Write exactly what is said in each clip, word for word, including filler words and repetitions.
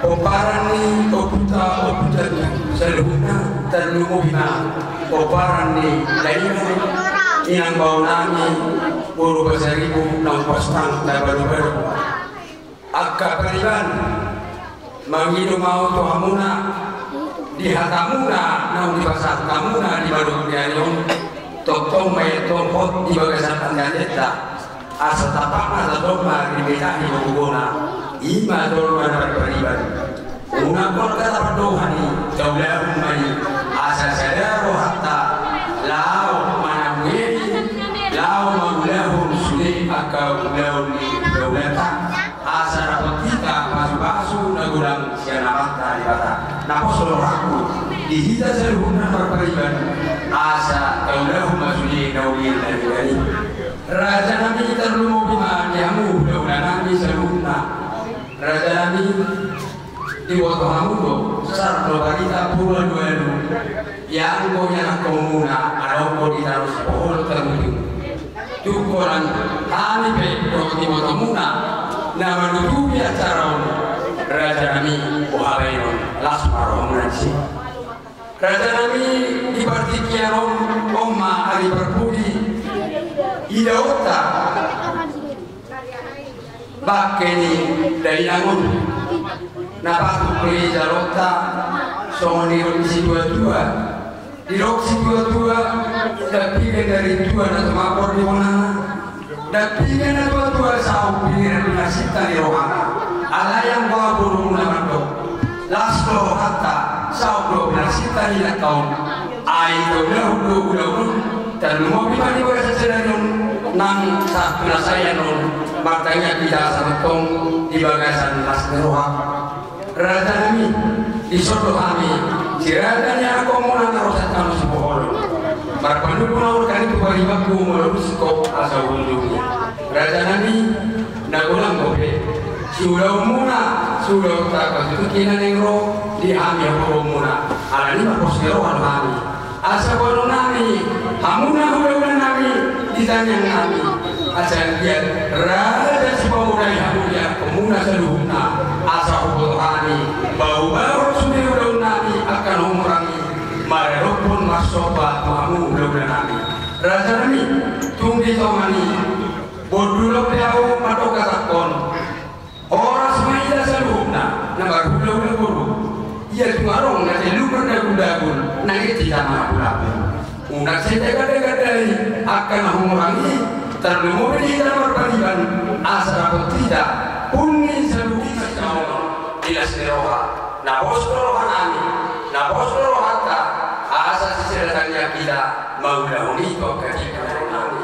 Pomparan ni ompunta, ompunta saluhutna, tarlumobi ma pomparan ni dainang, inang bao nami, boru Pasaribu, naung pos nang na balu-balu. Angka pariban, mangido ma au tu hamuna, di hatamuna naung dipasahat hamuna di madok ni ari on, tongtong ma i antong hot di bagasan angka denta. Asa tapak ma tadok ma di beta ni gogona, i ma tolma na marpariban. Unang pola tapandohan i, taulahon ma i, asa sada rohanta, laho manamuheti, laho mangulahon sude angka ulaon ni ulaonta, asa dapot hita pasu-pasu na godang sian Amanta Debata. Na pos do rohangku, di hita saluhutna marpariban, asa taulahon ma sude na uli na denggan i. Raja nami, tarlumobi ma di hamu hulahula nami saluhutna. Raja nami, diboto hamu do, sar do barita pola dua alu, ianggo ianakhonmuna adong do di tano Sipoholon tarbutung. Tung holan hami pe dohot ibotomuna na manutupi acara on. Raja nami, boha baenon, las ma rohamuna disi. Raja nami, di partingkian on, on ma ari parpudi, idaonta bangke ni dainang on, na patut do i jaloonta, songon nidok ni situa-tua. Didok situa-tua, dampingan ni tua na tumapor di bonana, dampingan ni tua-tua, saut pinarsinta ni rohana. Alai anggo au borumuna mandok, las do rohanta, saut do pinarsinta ni inanta on. Ai taulahon do ulaon on, tarlumobi ma di bagasan sadari on, nang sahat tu na sae annon, martangiang hita asa tongtong di bagasan las ni roha. Raja nami, dison do hami, si raja ni anakhonmuna na ro sian tano Sipoholon. Marpanungkun au hami tu paribanku molo dung singkop asa huunjuni. Raja nami, na godang dope siulaonmuna, siulaonta, patutuki na naeng ro di hami haporomuna. Alani i ma pos ni roha do hami. Asa boanonnami, hamuna hulahula nami, di tangiang nami. Asa anggiat raja sipamodai hamu di anakhonmuna saluhutna. Asa huboto hami, bahulbahul sude ulaonnami angka na humurang i, maradophon marsomba tu hamu hulahula nami. Raja nami, tung di tonga ni bondulon pe au mandok hatangkon. Horas ma hita saluhutna na marhulahula boru. Ia tung adong na telu mardagul-dagul, nang i hita marhulahula. Unang sai tagada-gadai angka na humurang i, tarlumobi di hita na marpariban, asa dapot hita pun ni saluhutna saotik di las ni roha. Na pos do rohanami, na pos do rohanta, asa sisada tangiang hita mangulahon i tu angka tingki na ro nami.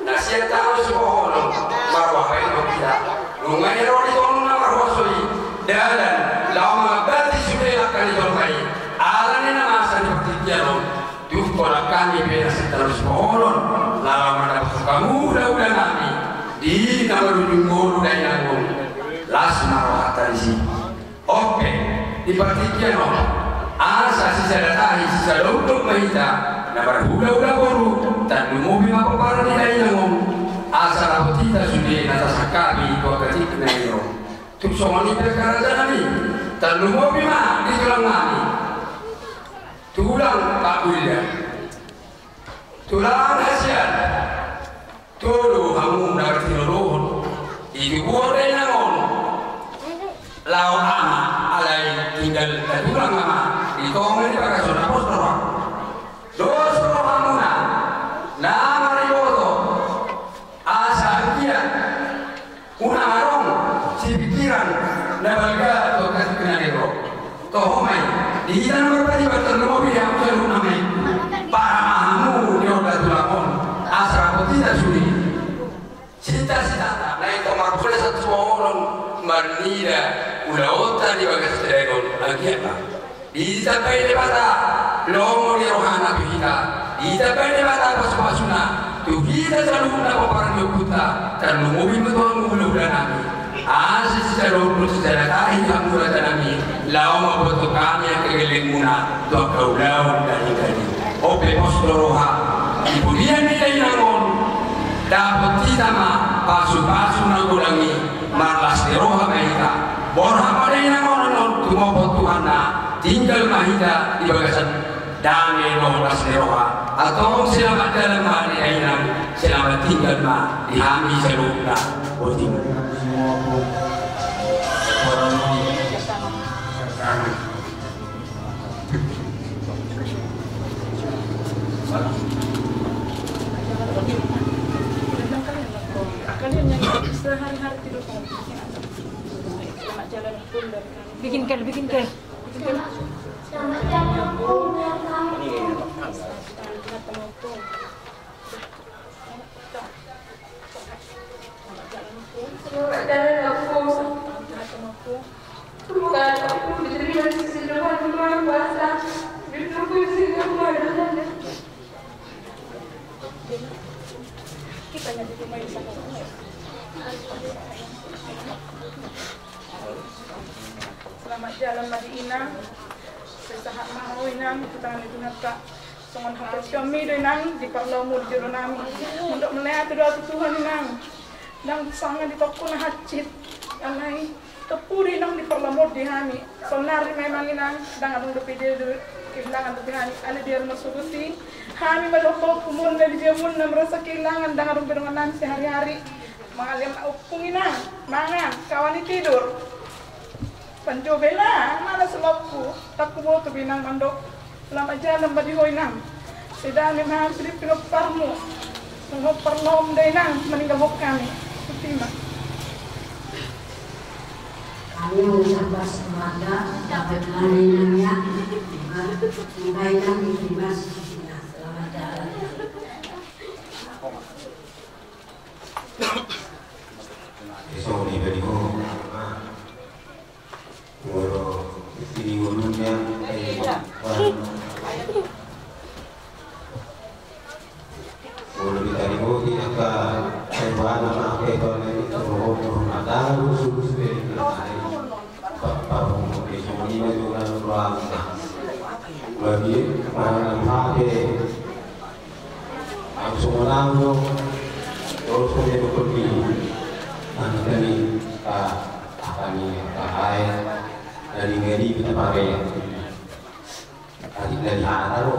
Na sian tano Sipoholon, marroha baenon hita. Nunga i ro di tano na marhuaso i, dalan laho mangambati sude angka ni jolma i. Alani na masa ni partingkian on, tung holan hami pe na sian tano Sipoholon, na laho mandapothon hamu hulahula nami di na marujung ngolu dainang on. Las ma rohanta disi. On pe, di partingkian on, asa sisada tahi sisada unduk ma hita na marhulahula boru, tarlumobi ma pomparan ni dainang on, asa dapot hita sude na tasangkapi tu angka tingki na ro. Tung songon i pe angka raja nami, tarlumobi ma di tulang nami, tulang Pak William. Tulang hasian, tolu hamu na martinodohon di tubuan dainang on. Laho ama, alai tinggal na tulang ama di tonga ni bagasan na pos do roha. Dos rohamuna na mariboto, asa anggiat unang adong sipikiran na balga tu angka tingki na ro. Toho ma i, di hita na marpariban, tarlumobi di hamu saluhutna ma i. Para ma hamu di onda tulang on, asa dapot hita sude. Sita-sitata na i tong marpula satu suaon marnida ulaonta di bagasan sadari on, anggiat ma ditambai Debata lomo ni rohana tu hita, ditambai Debata pasu-pasuna tu hita saluhutna pomparan ni ompunta, tarlumobi ma tu hamu hulahula nami. Asa sisada unduk sisada tahi hamu raja nami, laho mamboto hami angka gellengmuna tu angka ulaon na denggan i. On pe pos do roha, di pudian ni dainang on, dapot hita ma pasu-pasu na godang i. Marlas ni roha ma hita. Borhat ma da inang on, on tumopot Tuhanna. Tinggal ma hita di bagasan dame dohot las ni roha. Antong selamat jalan ma da inang, selamat tinggal ma di hami saluhutna. Botima. Kalian yang sehari-hari tidur. Selamat jalan pulang. Bikin kel, bikin kel. Bikin kel. Selamat jalan pulang. Selamat jalan pulang. Semoga anakku diterima di sisi Tuhan Yang Maha Kuasa. Didukung sehingga rumah dan Kita jadi pemain sama-sama. Selamat jalan ma di inang. Sehat ma ho inang, tu tangan ni Tuhanta. Songon haporseaonmi do inang, diparlaomu di jolo nami. Mandok mauliate do au tu Tuhan inang. Ndang sanga ditokko na hansit. Alai Tepu do inang diparlamo di hami. Saonari memang inang, ndang adong dope dia do, kehilangan dope hami. Alai di ari na sogot i, hami ma dohot humon na di jamuan na merasa kehilangan, ndang adong pe dongan nami sehari-hari. Mangaliat ompung inang, mangan, kawan i tidur. Panjobe na, mana selopku, tak kuboto be inang mandok. Selamat jalan ma di ho inang. Sai dame ma hami sude pinomparmu. Songon parlom da inang maninggalhon hami. Botima. Hami ucapkan selamat datang, selamat hari inang ya. Selamat datang di Mas. Selamat jalan. Eso di beri ho. Molo di ulunya, eh, molo di tadi ho di angka, eh, bana ma angka itu ada di rumah rumah tangga khusus di rumah tangga. Pak, Pak, di sini juga ruang. Bagi mana pakai Aung songon au do, torus pe dokkon di angka ni, angka ni, angka ae, na denggan i hita pareak. Atik na di hata do,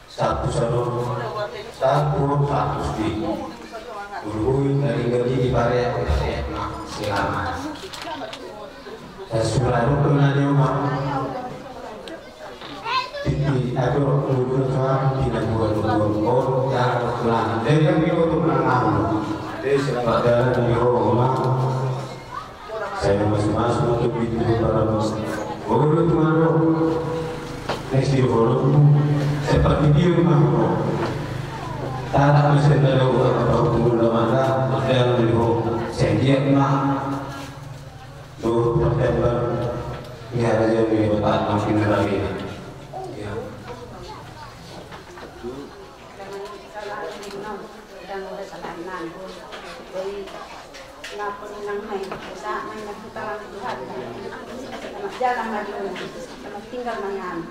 satus adong, satus, satus di. Uluhut na denggan i dipareak, dipareak ma selama. Sasula dokkon na di uma. Titi, aduh, udah, Tuhan, tidak buat, buat, buat, ya, Tuhan. Jadi, yang dia untuk menang, jadi, selamat jalan di Roma. Saya masuk-masuk untuk di Roma. Udah, Tuhan, Roma. Next di Roma. Seperti dia, Roma. Tata masih ada orang apa pun, udah mana, jalan di Roma. Saya lihat, Mak. Dohot partemban ni harajaon ni Debata nang pinarade. Ya. Jalan ma di hami. Selamat tinggal ma hami.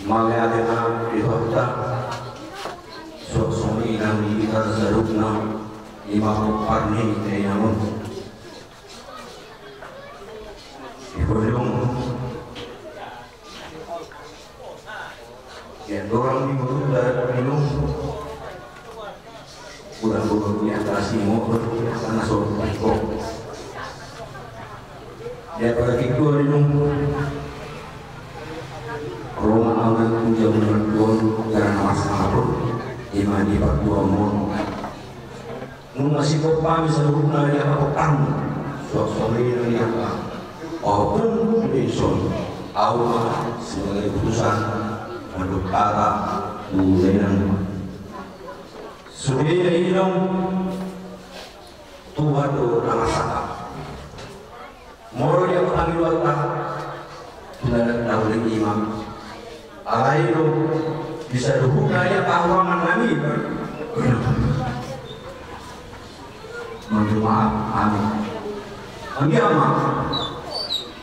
Mauliate ma di Tuhanta. Suang songon i nang di hita saluhutna, i ma pomparan ni hita i namun di hujung. Di andorang ni hujung darat minum. Udah burung di atas timur, sana sorong teko. Dia pada itu ada nunggu. Roma awan tu jam enam puluh, karena mas apa? Ima di Papua mon. Nunga si kopa mi saluhutna di apa kopamu? Suak somai di apa? Opung Benson. Au ma sebagai putusan. Mandok kata tu lenang. Sude inong Tuhan do na marsahap. Molo dia pangiluan ta, tu na daun ima. Alai do bisa dohut na dia pahurangan nami. Manjuma amin. Anggia ma.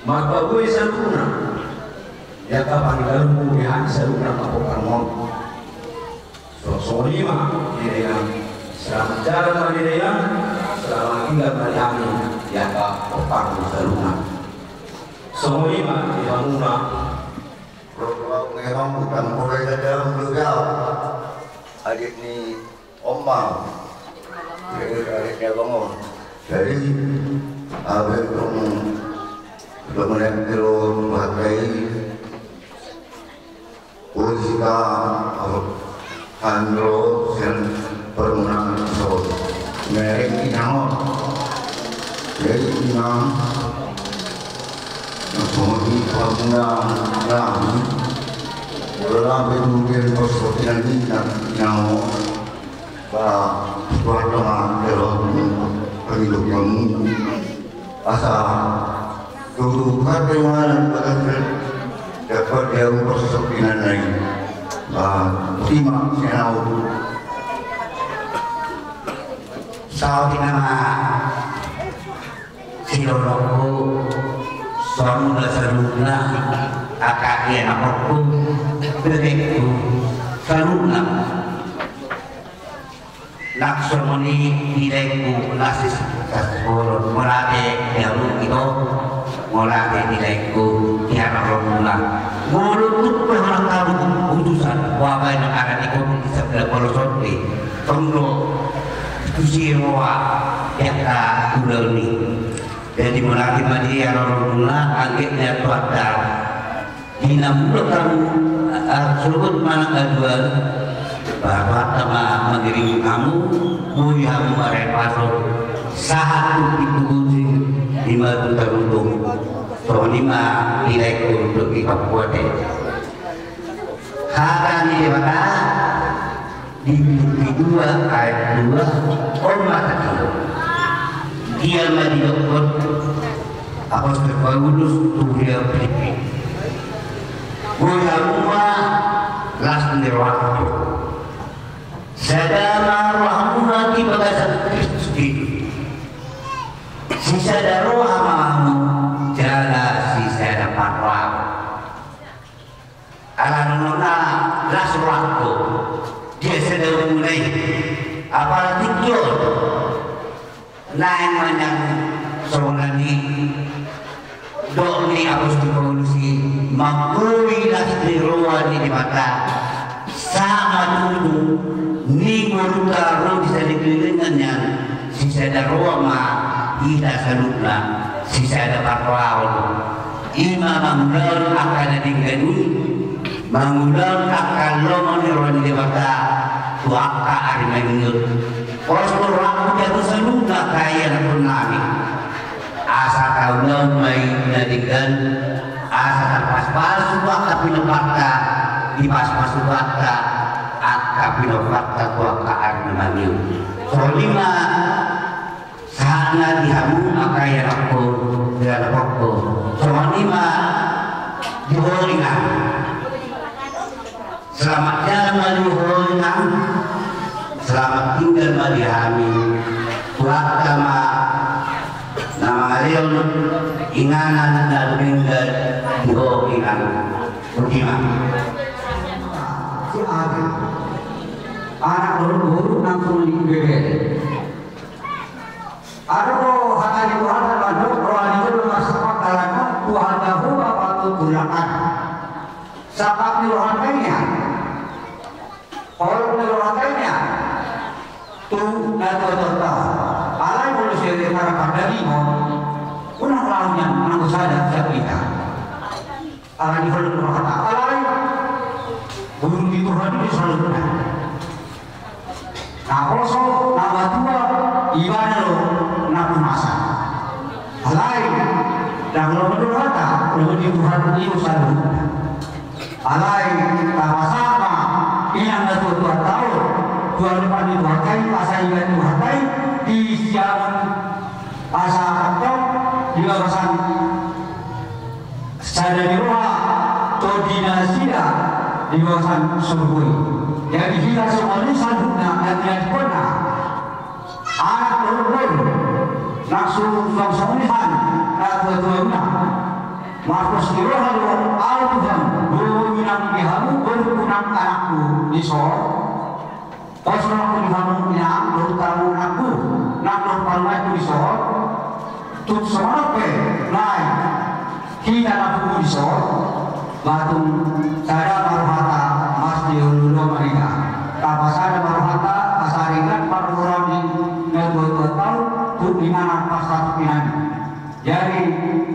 Marpabue saluhutna. Dia ka pangiluanmu di hami saluhutna papokarmon. Songon i ma, di dainang. Selamat jalan ma di dainang, selamat tinggal ma di hami, di angka ompung saluhutna. Songon i ma di hamuna. Rorobau memang utang mulai saja belum jauh. Adik ni Oma. Jadi adik ni Abang Om. Jadi, abang Om, belum ada belum pakai. Polisi ka, aho, hami ro sian parmulaan so mereng inang on. Jadi inang, na songon i parmulaan nami, molo lam pe tu dia di pos pos inang ni inang on. Ba, Tuhan ma jalo, pangidop hamu. Asa tutu hata i ma na bagas dapat dia umpar sosok inang na i. Ba, boti ma sian ahu. Saut i nama. Silolongku, songon na saluhutna, angka ianakhonku, bebekku, saluhutna. Nang songon i di laengku na sisip sasip bolon, mauliate di hamu ito, mauliate di laengku di haroro muna. Molo tung pe holan hamu utusan, huabaen angka na di komisi sampulu ualu songon i, tong do tusi roha di angka ulaon i. Jadi mauliate ma di haroro muna, anggiat na tuat da. Di na mulak hamu, ah, sogot manang aduan, ba Tuhanta ma mangiringi hamu, boi hamu marhahipason, sahat tu pintu gunting, di madu taruntung. Songon i ma di laengku dohot di pambuat i. Hata ni Debata, di Filipi dua ayat dua, on ma tadi. Dia ma didokkon Apostel Paulus tu huria Filipi. Boi hamu ma las ni rohangku. Sada ma rohamuna di bagasan Kristus Jesus. Sisada roha ma hamu jala sisada parrohaon. Ala nunga las rohangku, dia sada umuna i, apala tingki on, naeng ma nian songon na nidok ni Apostel Paulus i, manggoi las ni roha ni Debata, sahat ma tutu, ni ngolunta ro di salelenglelengna nian, sisada roha ma hita saluhutna, sisada parrohaon. I ma mangulahon angka na denggan i, mangulahon angka lomo ni roha ni Debata tu angka ari mangido. Pos do rohangku di hita saluhutna angka ianakhon nami. Asa taulahon ma i na denggan, asa tarpasupasu angka pinomparta, dipasupasu Tuhanta angka pinomparta tu angka ari na mangido. Songon i ma sahatna di hamu angka ianakhon, ianakhonku. Songon i ma di ho inang. Selamat jalan ma di ho inang. Selamat tinggal ma di hami. Tuhanta ma na mangalehon inganan na denggan di ho inang. Boti ma. Si Adi. Anak boru-boru nang sumuni bebe. Adong do hata ni Tuhan na mandok, roha ni jolma na marsangkap dalan on, Tuhan Jahowa patut diulahkan. Sangkap ni rohanta i nian, holong ni rohanta i nian tu natuatuanta. Alai molo sian hata pardagingon, unang laho nian nanggo sada sian hita. Ala ni holong ni rohanta, alai burju ni Tuhan i do saluhutna. Na poso, na matua, ibana do na pumasa. Alai ndang lomo ni rohanta, lomo ni Tuhan i do saluhutna. Alai tapasahat ma inang natuatuanta on tu adopan ni Tuhanta i, asa ibaen Tuhanta i di siamun, asa tongtong di bagasan sada ni roha tondi nasida di bagasan surgo i. Jadi hita songon i saluhutna na niadophonna, anak dohot boru, nang suang songon i hami natuatuanta. Marpos ni roha do ahu Tuhan, boru nang di hamu, borungku nang anakku dison. Pos rohangku di hamu inang dohot hamu anakku, nang dohot parumaenku dison. Tung songon on pe, lae, hita na pungu dison, ba tung sada ma rohanta, marsiolooloan ma hita. Tapasada ma rohanta asa ringan parboruon ni natuatuanta on tu inganan parsatongkinan i. Jadi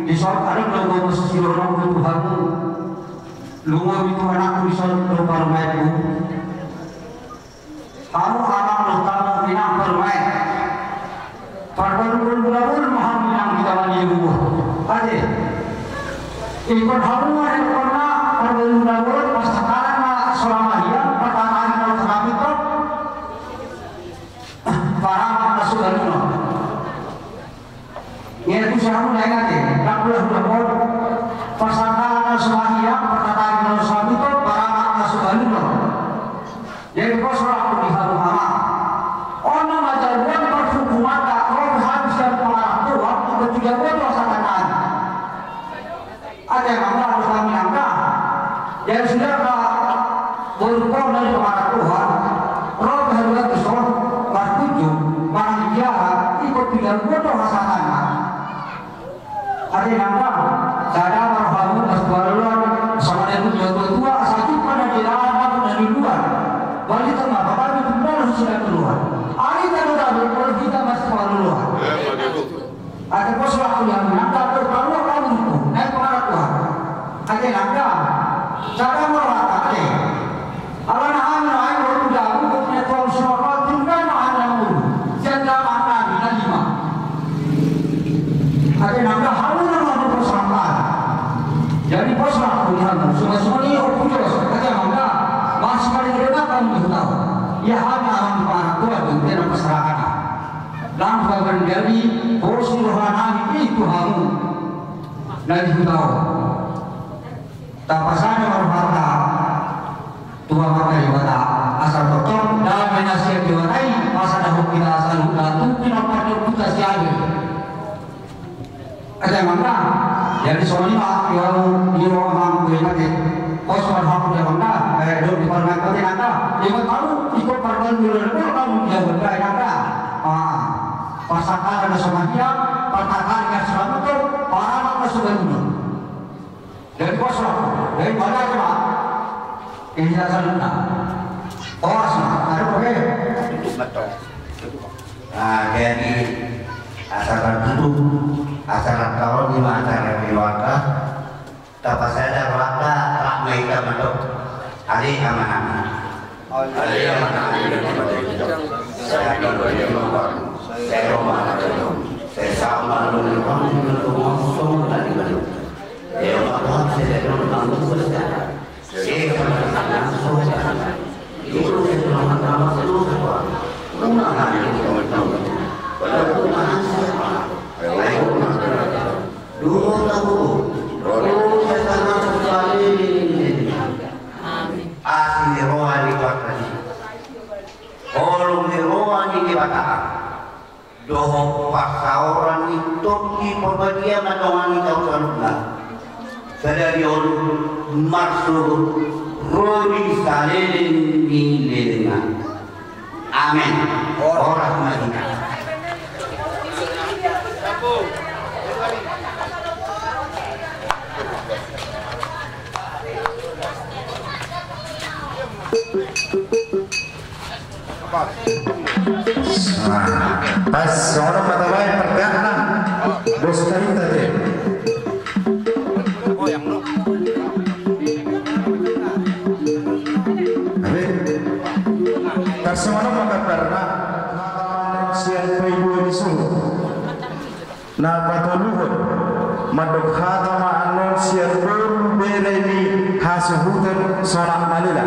dison adong do muse sidohononku tu hamu. Lumobi tu anakku dison dohot parumaenku. Hamu amang dohot hamu inang parumaen, parbalubalu ma hamu inang di jaman i. Ate, ingkon hamu ma ingkon na parbalubalu, parsangkalan na so mahiang, partatari na so hamintor, paranak na so balunon. Ia tu si hamu na inang ate, ndang pola hudok on, parsangkalan na so mahiang, partatari na so hamintor, paranak na so balunon. Jadi pos rohangku di hamu amang. On na manjalo parhubunganta, ro pe hami sian pangarantoan, ingkon tu jabu do hasahatan nami. Ate amang da, dohot hami inang da. Jadi suda angka borungkon na di pangarantoan, ro pe haduan dison, markunjung, manang di aha, ingkon tu jabu do hasahatanna. Ate inang da, sada ma rohamu marsipaolooloan, songon na nidok ni natuatua, asa jumpang na di alaman, na di luluan. Balintang ma patami, tumbalan sian na toloan. Alai tano tano, molo hita marsipaolooloan. Ate pos rohangku di hamu inang da, dohot hamu angka borungku na di pangarantoan. Ate inang da, sada ma rohanta ate. Alana hami na ai dohot tu jabu, dohot na tuamu si Nopal, tung dang ma hami na mangolu sian damang nami na lima. Ate inang da, hamu na mangolu pos rohanta. Jadi pos rohangku di hamu, songon i songon i, ompu Jos, ate amang da, masih paling dekat kamu di huta. Ia hami amang di pangarantoan, di huta na parserahan. Langsung akan jadi pos ni roha nami i tu hamu na di huta on. Tapasada ma rohanta tu Amanta Debata, asa tongtong dame na sian Debata i pasadahon hita saluhutna tu pinompar ni ompunta si Abel. Ate amang da, jadi songon i ma, ia, ia amang, boha i ate. Pos ma rohangku di hamu amang da, eh, dohot di parumaenku ate inang da. Ia ma tahu, ingkon parbalubalu hamu di jabu da inang da. Ah, parsangkalan na so mahiang, partatari na so hamintor, paranak na so balunon. Jadi pos rohangku, jadi balik aja ma. Ini dasar luna. Horas ma, ada oke. Tutup mata. Nah, jadi asa tartutup acara taon di acara keluarga. Tapasada rohanta, rap ma hita mandok. Ale amanami. Ale amanami. Sai ma roha ni Tuhan, sai ma roha ni Tuhan, sai ma roha ni Tuhan. Asi ni roha ni Tuhan tadi. Holong ni roha ni Debata. Dohot parsaoran ni Tondi Porbadia ma dongan ni hita saluhutna. Sadari on marsuhut ro di saleleng ni lelengna. Amen. Horas ma hita. Nah, pas songon on ma tabaen parpeakna. Bos tarita te. Tarsongon on ma gambarna. Sian paidua ni suhut. Na patoluhon, mandok hata ma annon sian boru bere ni hasuhuton Sonak Malela.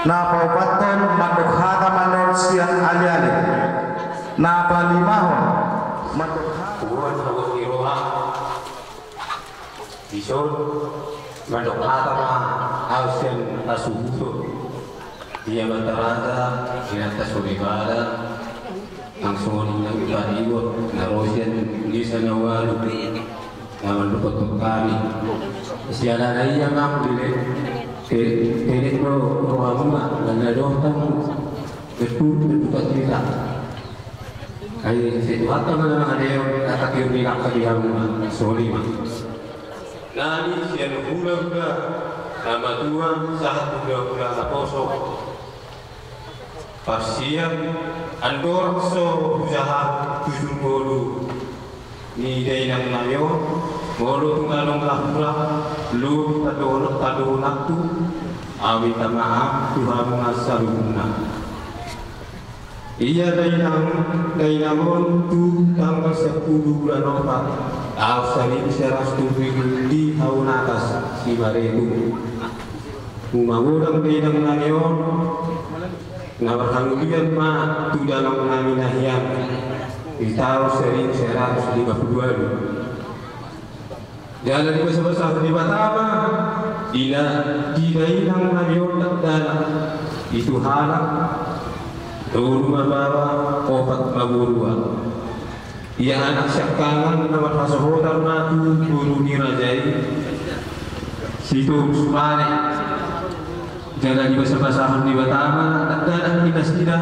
Na paopathon, mandok hata ma annon sian aleale. Na palimahon, mandok hata. Hubuan habot ni roha. Dison, mandok hata ma ahu sian hasuhuton. Ia ma tarata, ia ta soli bada, langsung nang tadi gua, na ro sian desa na ualu, na mandok tu hami. Siala na ia ma hudok, te, tenek do rohamuna, na na dohot hamu. Betul, betul tak cerita. Ai, si Tuhan tahu mana ada yang kata kira ni kata dia rumah, sorry, Mak. Nami sian hula-hula na matua sahat hula-hula na poso. Parsian andorang so hujaha tu jumolo ni dainang nami on, molo tung adong na hurang, lobi tado-, tadohononku, au minta maaf tu hamuna saluhutna. Ia dainang, dainang on tu tanggal sampulu bulan opat, taon saribu saratus tolu pulu di Haonatas, Simaratu. Nunga godang dainang nami on, na marhamulian ma tu dainang nami na hian, di taon saribu saratus lima pulu ualu. Jala dibasabasahon Debata ma, di na, di dainang nami on dakdanak, i tu halak, tolu ma baoa, opat ma borua. Ia anak siangkangan na marhasohotan ma tu boru ni raja i, si Togusmane. Jala dibasabasahon Debata ma dakdanak di nasida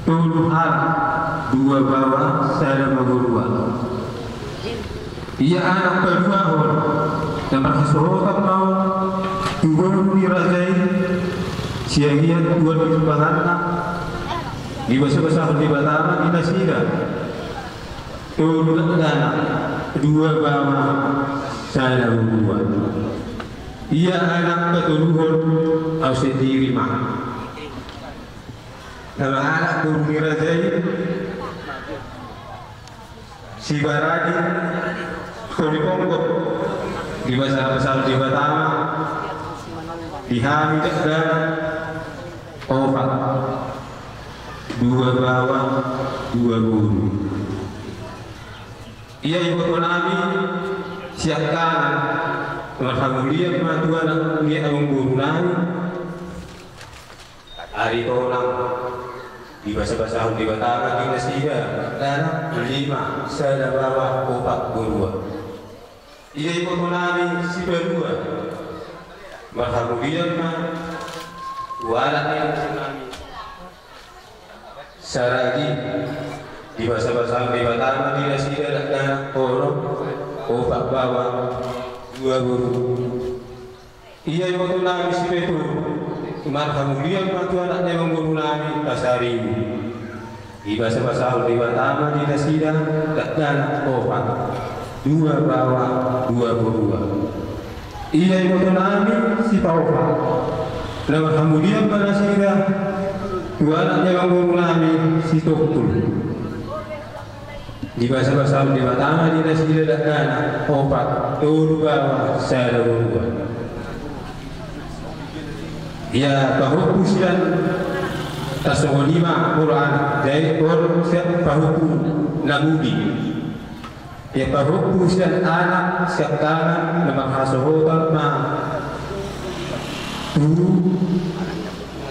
tolu halak, dua baoa, sada ma borua. Ia anak paduahon na marhasohotan ma on tu boru ni raja i, sian ia tuan ni tumbanganna, dibasabasahon Debata ma di nasida tolu dakdanak, dua baoa, sada borua. Ia anak patoluhon, au sendiri ma. Na mangalap boru ni raja i, Sibarani Horiponggok, dibasabasahon Debata ma di hami dakdanak opat, dua baoa, dua boru. Ia iboto nami siangkangan, marhamulian ma tu anak ni amangboru nami. Aritonang, dibasabasahon Debata ma di nasida, dakdanak lima, sada baoa, opat borua. Ia iboto nami Sipalua, marhamulian ma tu anak ni amangboru nami Saragi, dibasabasahon Debata ma di nasida, dakdanak onom, opat baoa, dua boru. Ia iboto nami Sipetur, marhamulian ma tu anak ni amangboru nami Pasaribu. Dibasabasahon Debata ma di nasida, dakdanak opat, dua baoa, dua borua. Ia iboto nami Sipaopat, na marhamulian ma nasida tu anak ni amangboru nami Sitompul. Dibasabasahon Debata ma di nasida, dakdanak opat, tolu baoa, sada borua. Ia pahompu sian, tarsongon i ma molo anak, jadi on sian pahompu na budi. Ia pahompu sian anak siangkangan na marhasohotan ma tu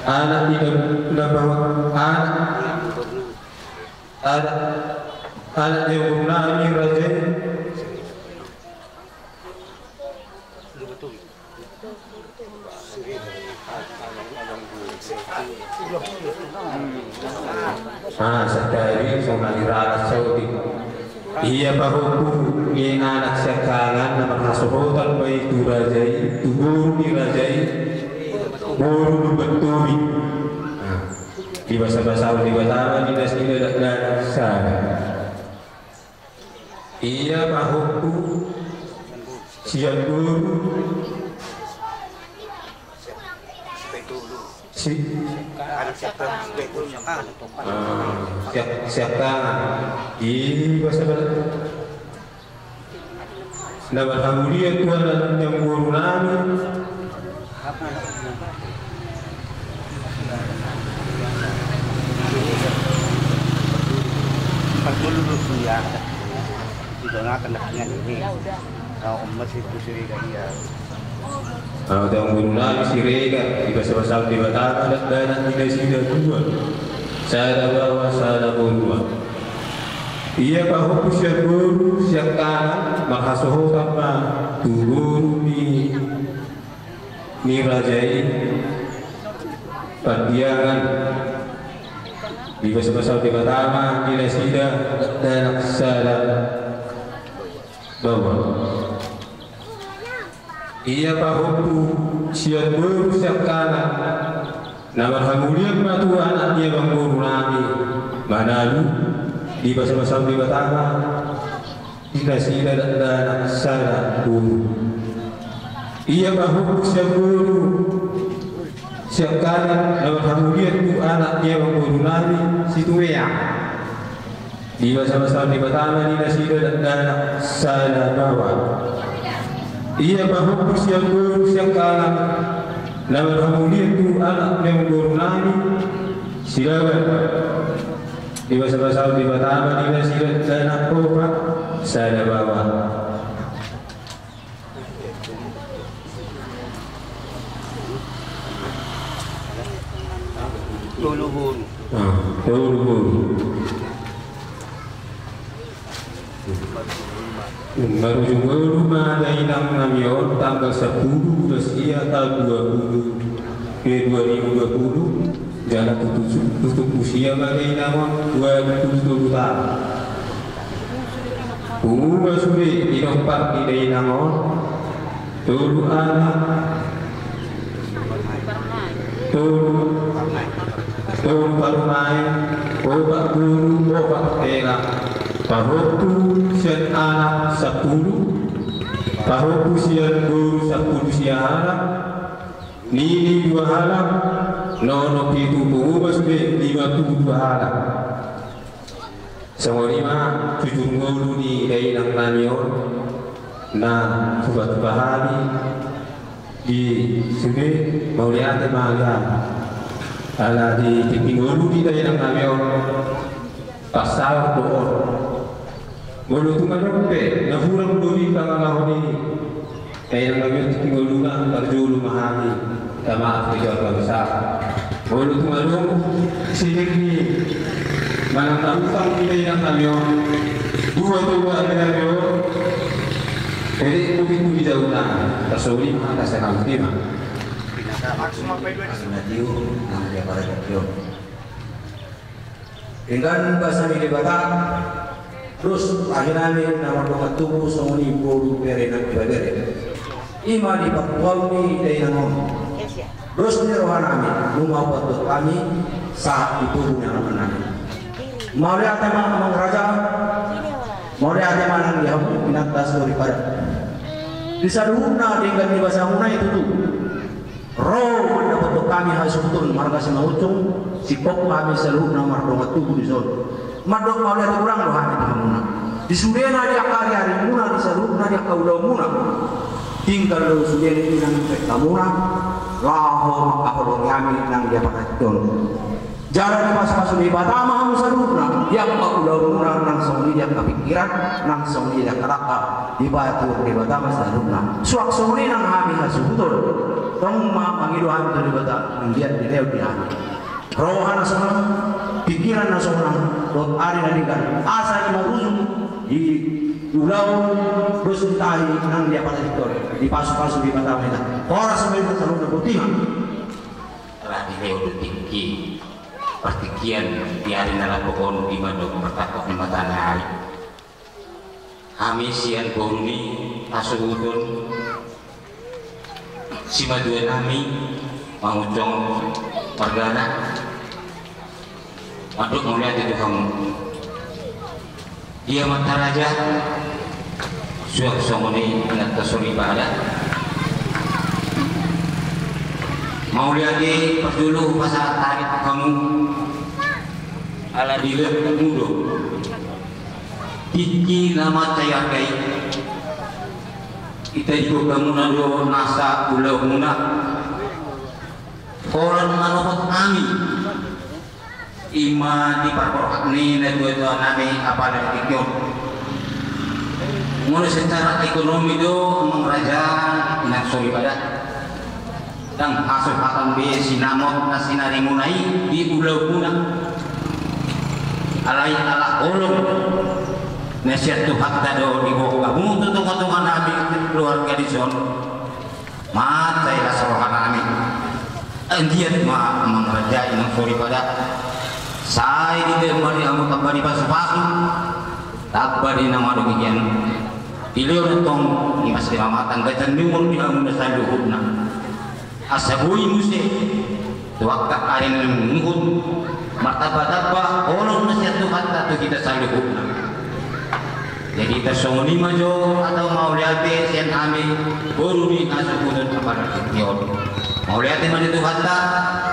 anak ni na baoa, anak Anak, anak ni amangboru nami raja i. Ah, sadari sonari ralas saotik. Ia pahompu ni anak siangkangan na marhasohotan ma i tu raja i, tu boru ni raja i, boru Lumban Tobing. Ah. Dibasabasahon Debata ma di nasida, dakdanak sada. Ia pahompu sian boru si, ah, sian, sian tangan. Dibasabasahon Na marhamulian tu anak ni amangboru nami. Parjolo do suya. Di dongakan na pingan ini. Kau emas itu suri kan ya. Anak ni amangboru nami Siregar, dibasabasahon Debata ma dakdanak di nasida dua. Sada baoa, sada borua. Ia pahompu sian boru siangkangan, marhasohotan ma tu boru ni, ni raja i, Pandiangan. Dibasabasa Debata ma di nasida dakdanak sada baoa. Ia pahompu sian boru siangkangan na marhamulian ma tu anak ni amangboru nami Manalu. Dibasabasa Debata ma di nasida dakdanak sada boru. Ia pahompu sian boru siangkangan na marhamulian tu anak ni amangboru nami Situmeang. Dibasabasa Debata ma di nasida dakdanak sada baoa. Ia pahompu sian boru siangkangan na marhamulian tu anak ni amangboru nami Silaban. Dibasabasa Debata ma di nasida dakdanak opat sada baoa. Tolu boru. Ah, tolu boru. Marujung ngolu ma dainang nami on tanggal sampulu bulan sia taon dua pulu, eh, dua ribu dua pulu. Jala tutup, tutup usia ma dainang on dua pulu tolu taon. Pungu ma sude dinompar ni dainang on tolu anak, tolu, tolu parumaen, opat boru, opat hela. Pahompu sian anak sampulu, pahompu sian boru sampulu sia halak, nini dua halak, nono pitu, pungu ma sude lima pulu dua halak. Songon i ma jujur ngolu ni dainang nami on na hupasahat hami di sude. Mauliate ma hami ala di tingki ngolu ni dainang nami on. Pasahat do on. Molo tung adong pe na hurang do di pangalahon i, dainang nami on, tingki ngoluna, parjolo ma hami minta maaf di keluarga besar. Molo tung adong sining ni manang na hurang di dainang nami on, dua tolu ari nami on, jadi mungkin tu di jauh na tarsoli ma hata sana ultima. Maksud apa itu? Nang dia pada jauh. Denggan basa ni Debata, dos ahi nami na mardongan tubu, songon i boru, bere nang ibebere. I ma di partuaon ni dainang on. Dos ni roha nami, nunga hupasahat hami sahat di tubu ni alaman nami. Mauliate ma amang raja, mauliate ma nang di hamu inanta soripada. Di saluhutna denggan ni basamuna i tutu. Ro mandapothon hami hasuhuton marga Simanjuntak, singkop hami saluhutna mardongan tubu dison. Mandok mauliate godang do hami tu hamuna. Di sudena di angka ariarimuna, di saluhutna di angka ulaonmuna. Tinggal do sudena i nang di hamuna, laho mangkaholongi hami nang di ampara tingki on. Jala dipasupasu Debata ma hamu saluhutna, di angka ulaonmuna nang songon i di angka pingkiran, nang songon i di angka dangka, dipatuhor Debata ma saluhutna. Suang songon i nang hami hasuhuton, tong ma mangido hami tu Debata, anggiat dilehon di hami roha na sonang, pingkiran na sonang, dohot ari na denggan, asa i marujung di ulaon dos ni tahi nang di ampara tingki on, dipasupasu Debata ma hita. Horas ma hita saluhutna, botima. Telah dilehon do tingki partingkian di ari na lambok on, di mandok martangkok ni mataniari. Hami sian boru ni hasuhuton simatua nami Mangunsong margana, mandok mauliate tu hamu. Di amanta raja, suang songon i inanta soripada. Mauliate parjolo hupasahat hami tu hamu ala dilehon hamu do tingki na mansai arga i. Ditajihon hamuna do nasa ulaonmuna. Holan manopot hami. I ma di parborhat ni natuatua nami apala di tingki on. Molo secara ekonomi do, amang raja, inanta soripada, ndang hasuhatan be sinamot na sinarimuna i di ulaonmuna. Alai ala holong na sian Tuhanta do diboan hamu tu tongatonga nami keluarga dison. Mansai las roha nami. Anggiat ma amang raja, inanta soripada, Sai di pe ma di hamu tamba ni pasupasu, tamba ni na madungkian. Dilehon tong ni mas di mamatan gajan ni umur di hamu na saluhutna. Asa boi muse tu angka ari na mangihut, martamba-tamba holong na sian Tuhanta tu hita saluhutna. Jadi tarsongon i ma jo atau mauliate sian hami boru ni hasuhuton apala tingki on. Mauliate ma di Tuhanta,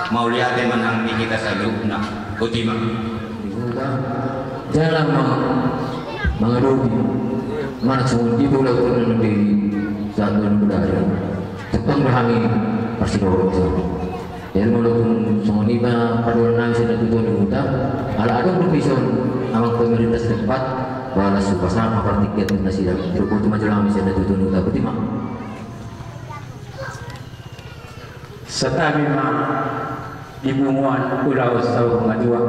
mauliate ma nang di hita saluhutna. Boti ma. Jala ma mangadopi manang songon dia bola utunan di satu negara. Tepang hami parsidoro. Jadi molo tung songon i ma padohan nami sian na tutu ni huta, ala adong do dison amang pemerintah setempat, balas supasama partingkian tu nasida. Jadi boti ma jolo hami sian na tutu ni huta, boti ma. Santabi ma di punguan Ulaon Saur Matua.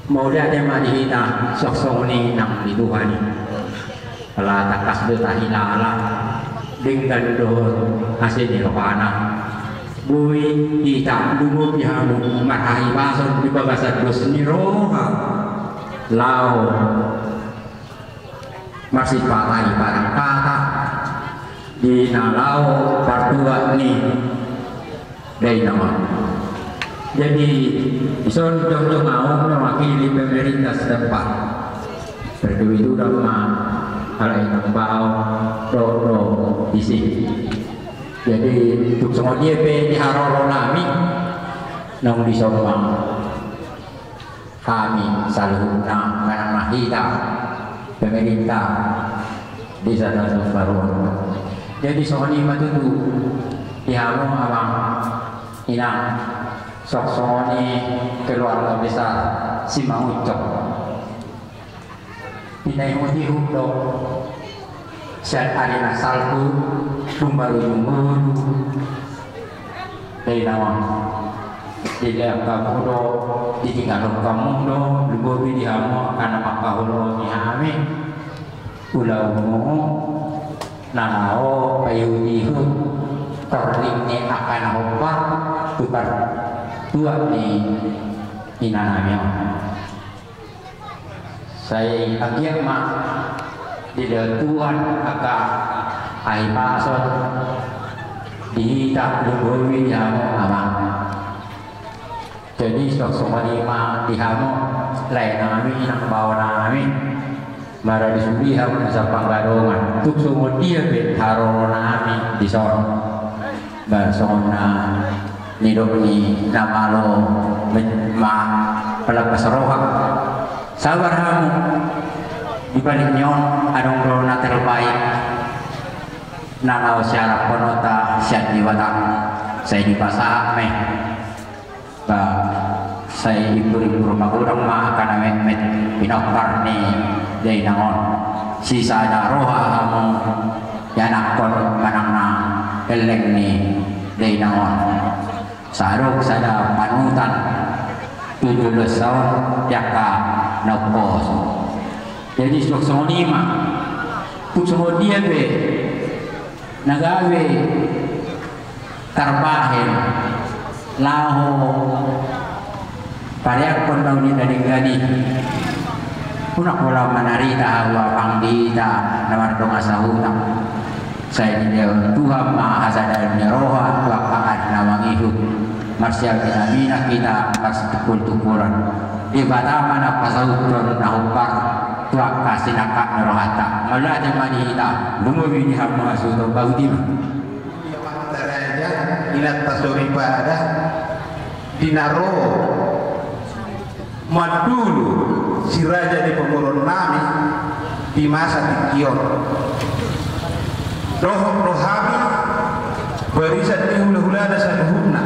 Mauliate ma di hita songon i nang di Tuhan i. Ala tangkas do tahilala denggan dohot asi ni rohana. Boi hita lumobi hamu marhahipason di bagasan dos ni roha. Laho marsipata i padang kata di na laho partuat ni dainang on. Jadi dison jongjong ahu mewakili pemerintah setempat. Perkebetulan ma ala inang bao do do disi. Jadi tung songon dia pe di haroro nami nang dison ma. Hami saluhutna manang na hita pemerintah di sana tu paruan. Jadi songon i ma tutu di hamu amang inang songon i keluarga besar Simanguncong. Pinaihut-ihut do sian ari na salpu tumbaru jumuru. Dainang on, dilean hamu do, ditinggalhon hamu do, lumobi di hamu angka na mangkaholongi hami. Ulaonmu na laho paihut-ihut torling ni angka na hombar tu partuat ni inanami on. Sai anggiat ma dilehon Tuhan angka hahipason di hita, lumobi di hamu amang. Jadi songon i ma di hamu laenami nang baonami. Mara di sude hamu na sampang gadongan tung songon dia pe haroro nami dison. Ba songon na nidok ni na malo manghapas roha. Sabar hamu. Di balik ni on adong do na terbaik na laho siaraphononta sian Debata. Sai dipasahat ma i. Ba sai imbur-imbur magodang ma angka na metmet pinompar ni dainang on. Sisada roha hamu ianakhon manang na elleng ni dainang on. Sai adong sada panutan tu joloan on di angka na umposo. Jadi songon i ma tung songon dia pe na gabe tarbahen laho pareakhon daun ni na denggan i. Unang pola manarita ahu amang di hita na mardongan sahuta. Sai dilehon Tuhan ma hasadaon ni roha tu angka ari na mangihut. Marsiaminaminan hita, marsitumpul-tumpulan. Debata ma na pasauthon na hombar tu angka sinangkap ni rohanta. Mauliate ma di hita, lumobi di hamu hasuhuton, boti ma. Inanta soripada di na ro mandulu si raja ni pamoruonnami di masa tingki on. Dohot do hami barisan ni hula-hulana saluhutna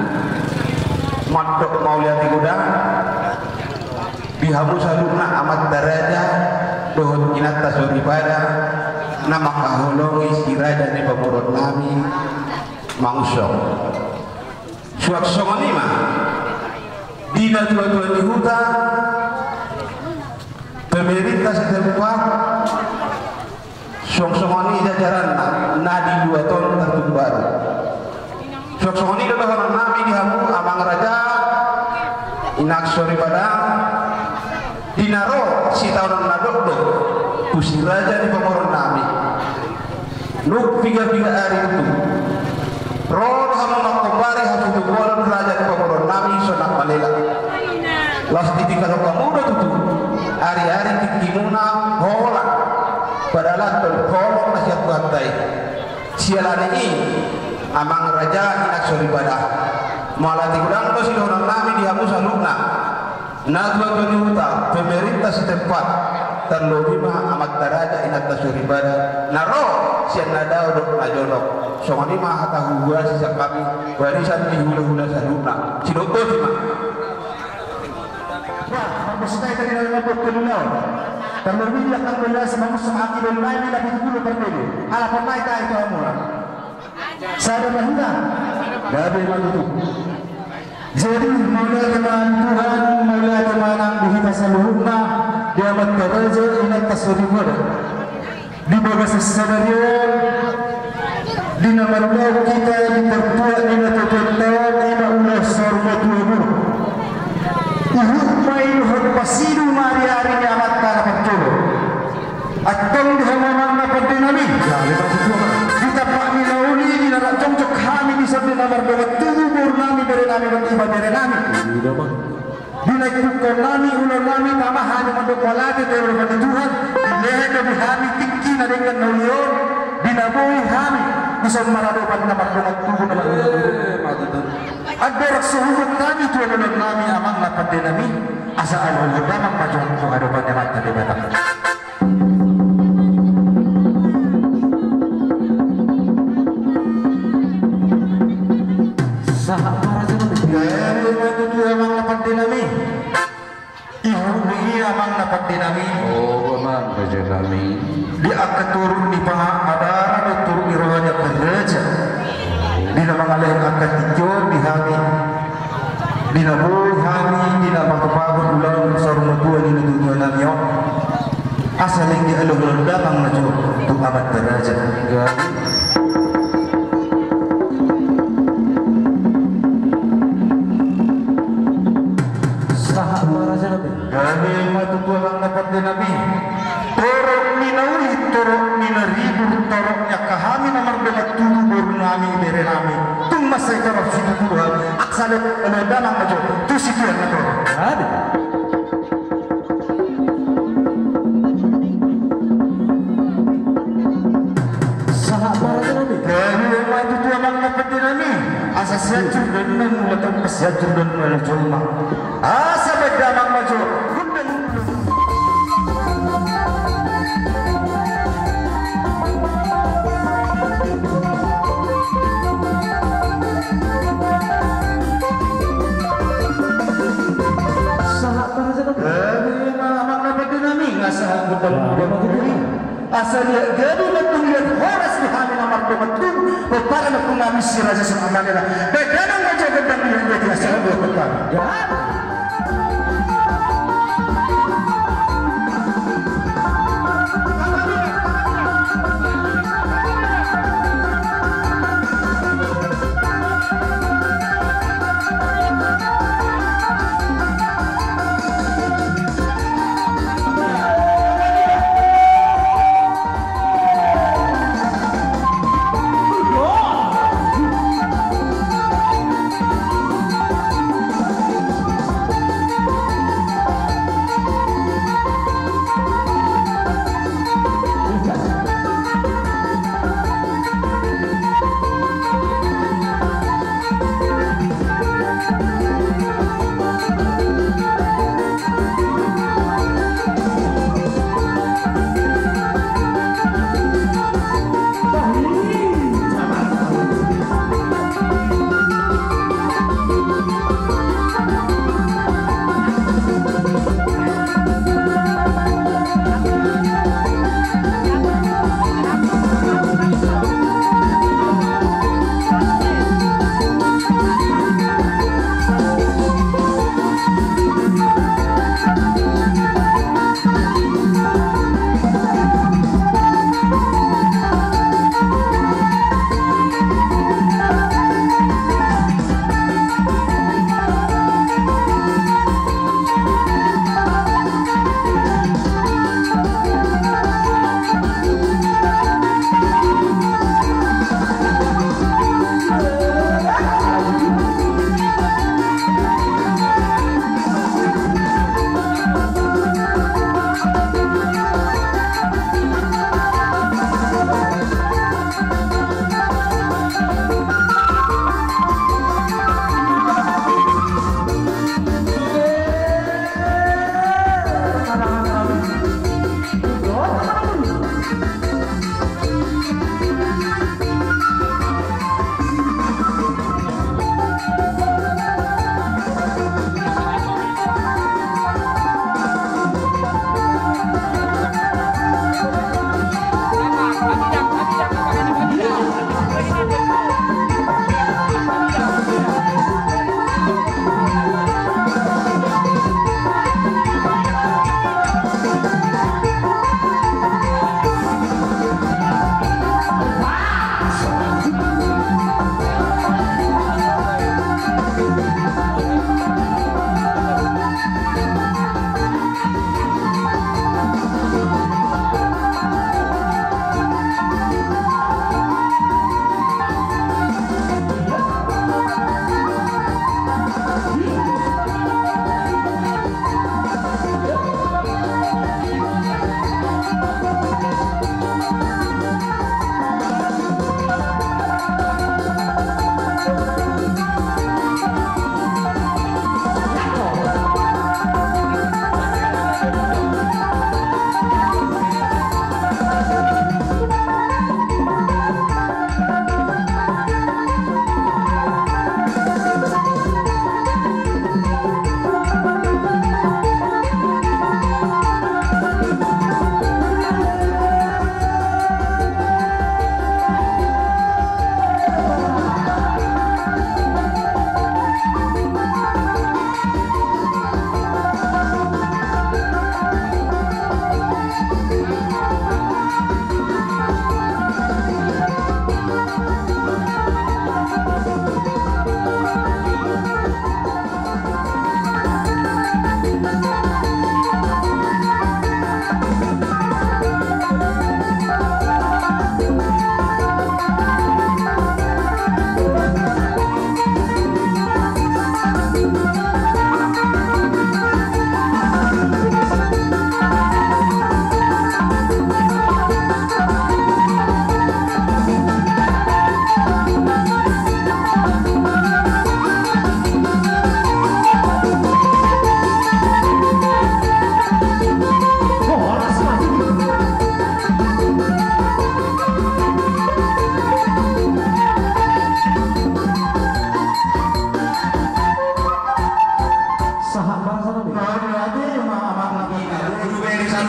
mandok mauliate godang di hamu saluhutna amanta raja dohot inanta soripada na mangkaholongi si raja ni pamoruonnami Mangunsong. Suang songon i ma di natua-tua ni huta, pemerintah setempat, suang songon i jajaranna na di luat on Tartumbaru. Suang songon i do dohononnami di hamu amang raja, inanta soripada, Di na ro sitaonon na dokdok tu si raja ni pamoruon nami. Dung piga-piga ari tutu, ro do hamu mangkombari hasuhuton raja ni pamoruon nami sonang malela. Laos ditinggalhon hamu do tutu ari-ari tingkimuna holan, padahal antong holong na sian Tuhanta i. Siala ni i, amang raja, inang soripada, mauliate godang do sidohonon nami di hamu saluhutna. Na tua-tua ni huta, pemerintah setempat, tarlobi ma amanta raja, inanta soripada na ro sian na dao dohot na jonok. Songon i ma hata huhuasi sian hami, barisan ni hula-hula saluhutna. Sidok boti ma. Wah, marbosita hita di na mambuat kelulau. Tarlobi di angka kelulau sian mamusu haki dohot nai di na pitu pulu parbege. Ala pernah hita itu amura. Sada ma hita. Gabe ma tutu. Jadi, mauliate ma Tuhan, mauliate ma nang di hita saluhutna, di amanta raja, inanta soripada. Di bagasan sadari on, di na marulaon hita di partuat ni natuatuanta on, ima ulaon saur matua boru. Ihut ma i dohot pasidung ma ari-ari ni amanta na parjolo. Antong di hamu amang na pande nami. Di tapak ni na uli, di na rap jongjong hami di son, di na mardongan tubu boru nami, bere nami, dohot ibebere nami. Di na ingkungkon nami, ulaon nami, tama hami mandok mauliate tu Tuhan, dilehon do di hami tingki na denggan na uli on, di na boi hami di son maradopan na mardongan tubu na mardongan tubu. Andorang so huboan hami tu ulaon nami, amang na pande nami, asa alualuhon damang ma jo tu adopan ni Amanta Debata. Sahat ma raja nami. Gabe ma tutu, amang na pande nami. Ihut ma i, amang na pande nami. O, amang raja nami. Di angka turuk ni pangabaran dohot turuk ni roha ni angka raja, di na mangalehon angka tingki on di hami, di na boi hami di na mangkopahon ulaon saur matua ni natuatua nami on, asa leleng dialualuhon damang ma jo tu amanta raja. Sahat ma raja nami. Gabe ma tutu, amang na pande nami. Torop ni na uli, torop ni na ribur, torop ni angka hami na mardongan tubu boru nami, bere nami. Tung mansai torop situtu do hami. Asa leleng dialualuhon damang ma jo tu situan na torop. Gabe. Sahat ma raja nami. Gabe ma tutu, amang na pande nami. Asa siancur do na mula, tong siancur do na mula jolma. Asa baen damang ma jo. Sahat ma raja nami. Gabe ma, amang na pande nami. Nga sahat ma raja nami. Asa liat gabe ma tutu liat horas di hami na mardongan tubu, pomparan ni ompungnami si Raja Sinaga Malela. Baen damang ma jo gondang liat liat i, asa liat pomparan.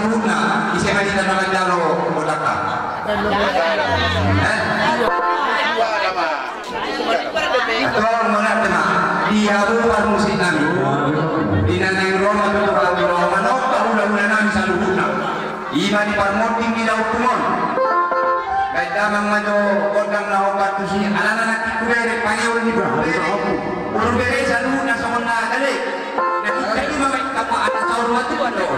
Saluhutna, ise ma di na manjalo godangna? Eh? Tolong mangarti ma. Di hamu parmusik nami. Di na naeng ro ma tu hamu, ro ma nang hulahula nami saluhutna. I ma di parmonding di lauthu on. Baen damang ma jo gondang na hombar tusi, alana nangkin hubege pangeon ni boru bere. Boru bere saluhutna songon na gale. Na hita i ma, baen damang ma jo.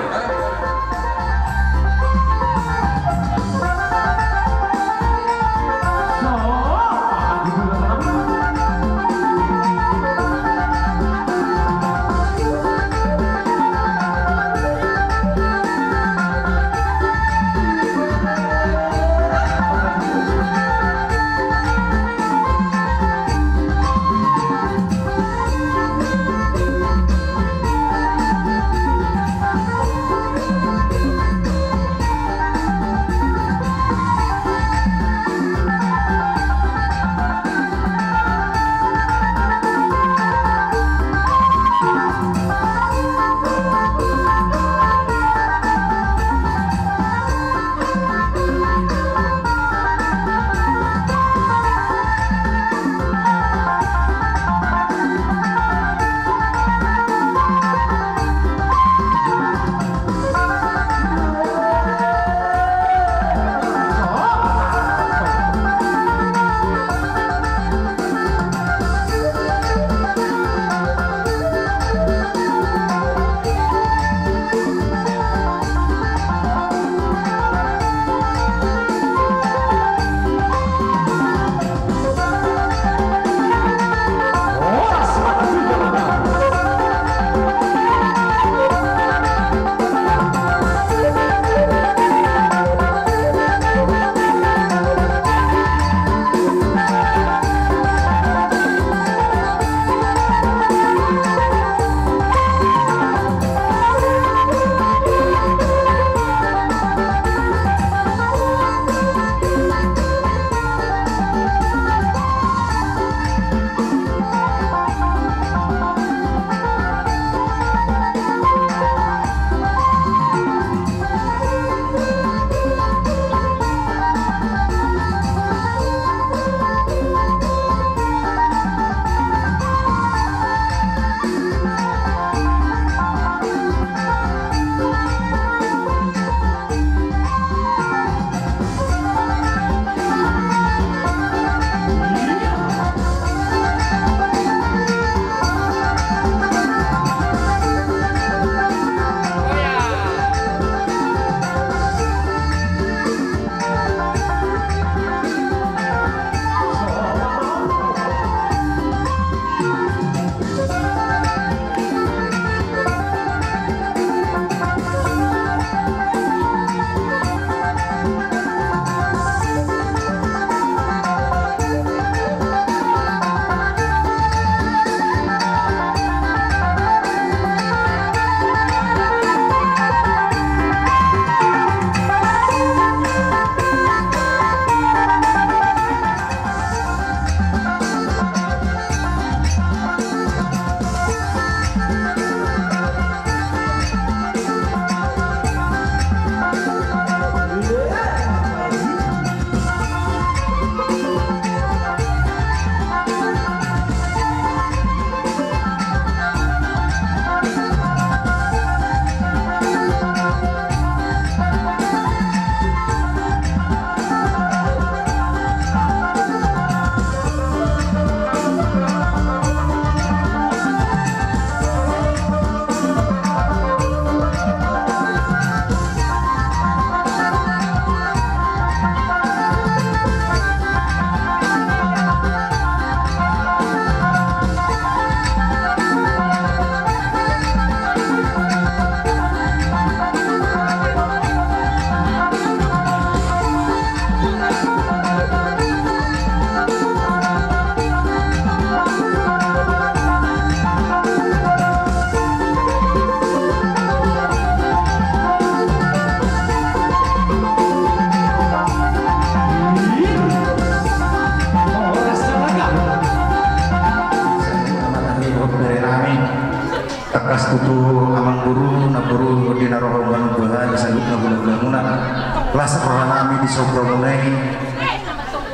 Las roha nami di somba muna i.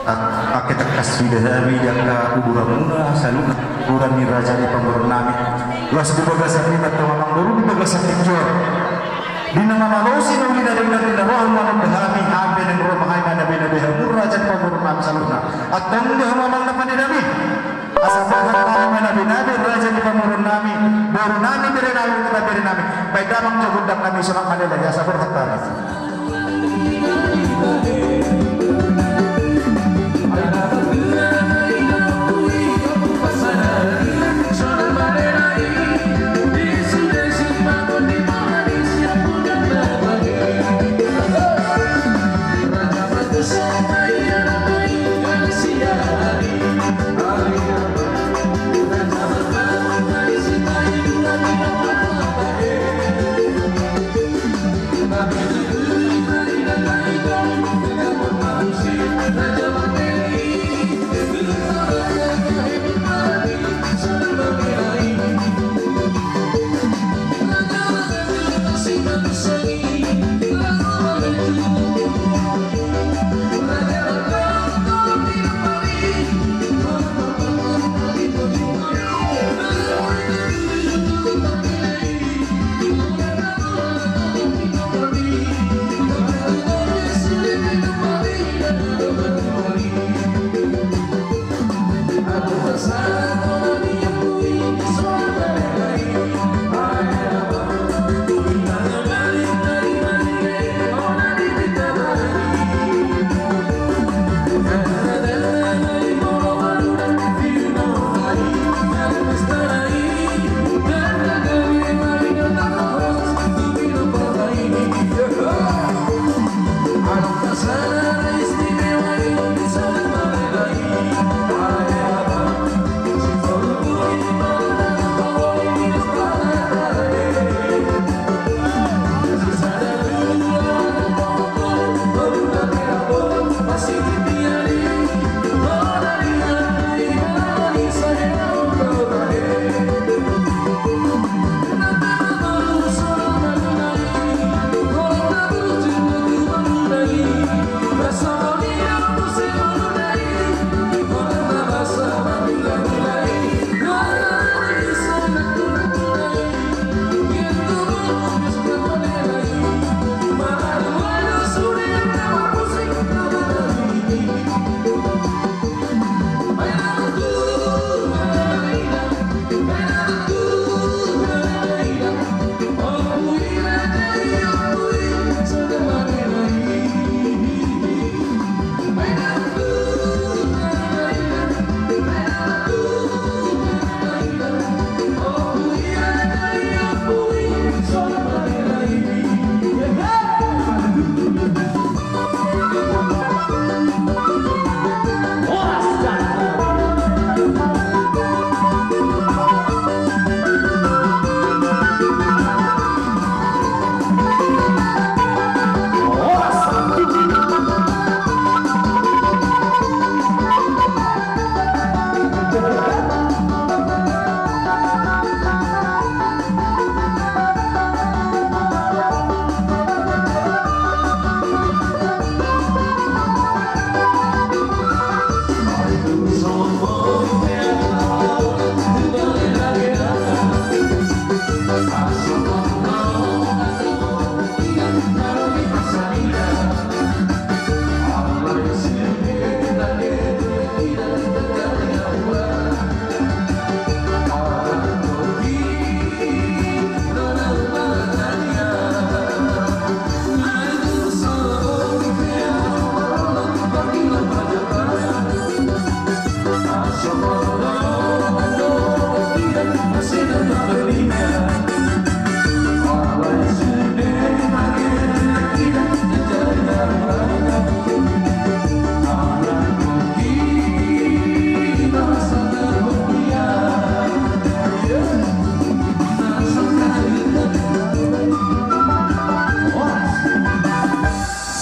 Angka tangkas huida hami di angka kuburanmuna saluhutna, kuburan ni raja ni pamoruon nami. Las di bagasan ni na tama manggoru di bagasan ni jor. Di na mamalosi na uli na denggan di na roha manunda hami, hami na roha mahai mana bina beha mur raja ni pamoruon nami saluhutna. Antong dia mamang na pande nami. Asa borhat nami mana bina be raja ni pamoruon nami, boru nami, bere nami, kita bere nami. Baik damang jogundang nami sonang malele, asa borhat nami.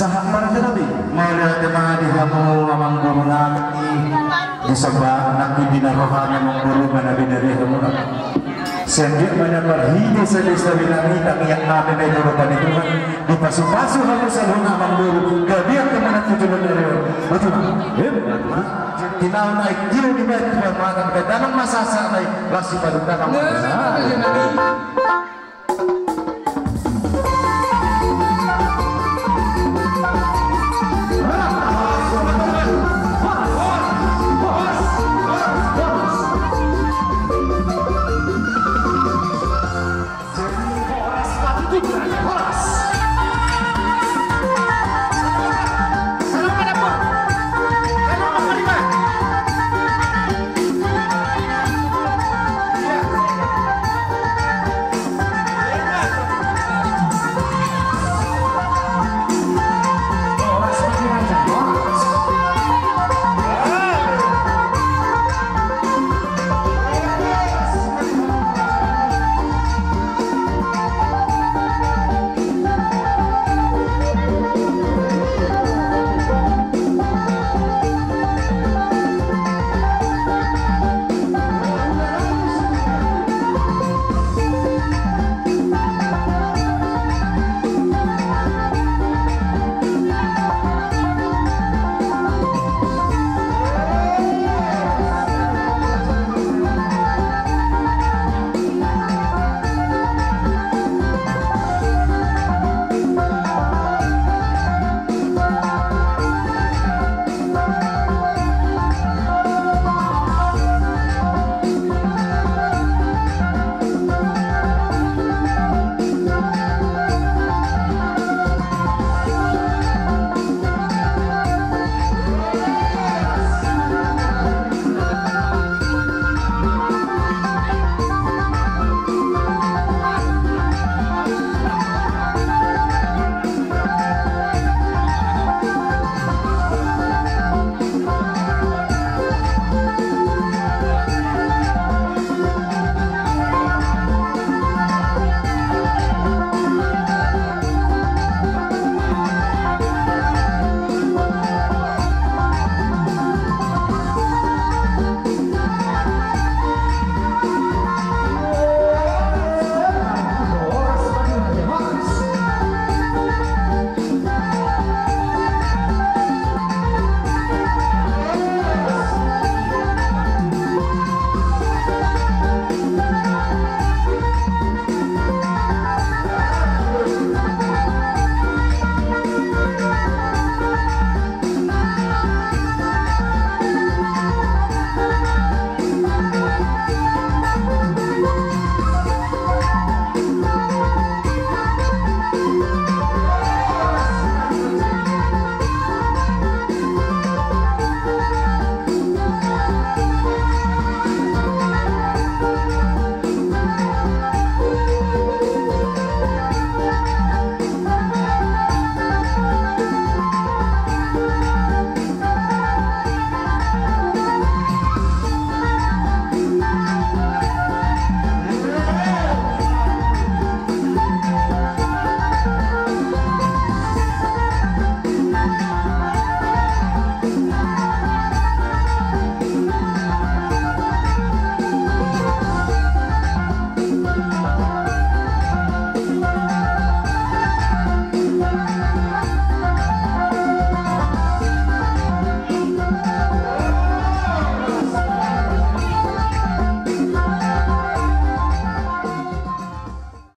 Sahat marga nami, mauliate ma di hamu amang boru nami, di somba nangkin di na roha ni amang boru mana bina di hamu. Sanggiat ma nian marhite sadari sadari nami, tangiang nami ma i tu adopan ni Tuhan, dipasupasu hamu saluhutna amangboru, gabe angka manat tu joloan ni ari on. Botima. Tinaon aek tio dibaen Tuhan, mata pe dalan ma sasahat nai, las sipadungkanan.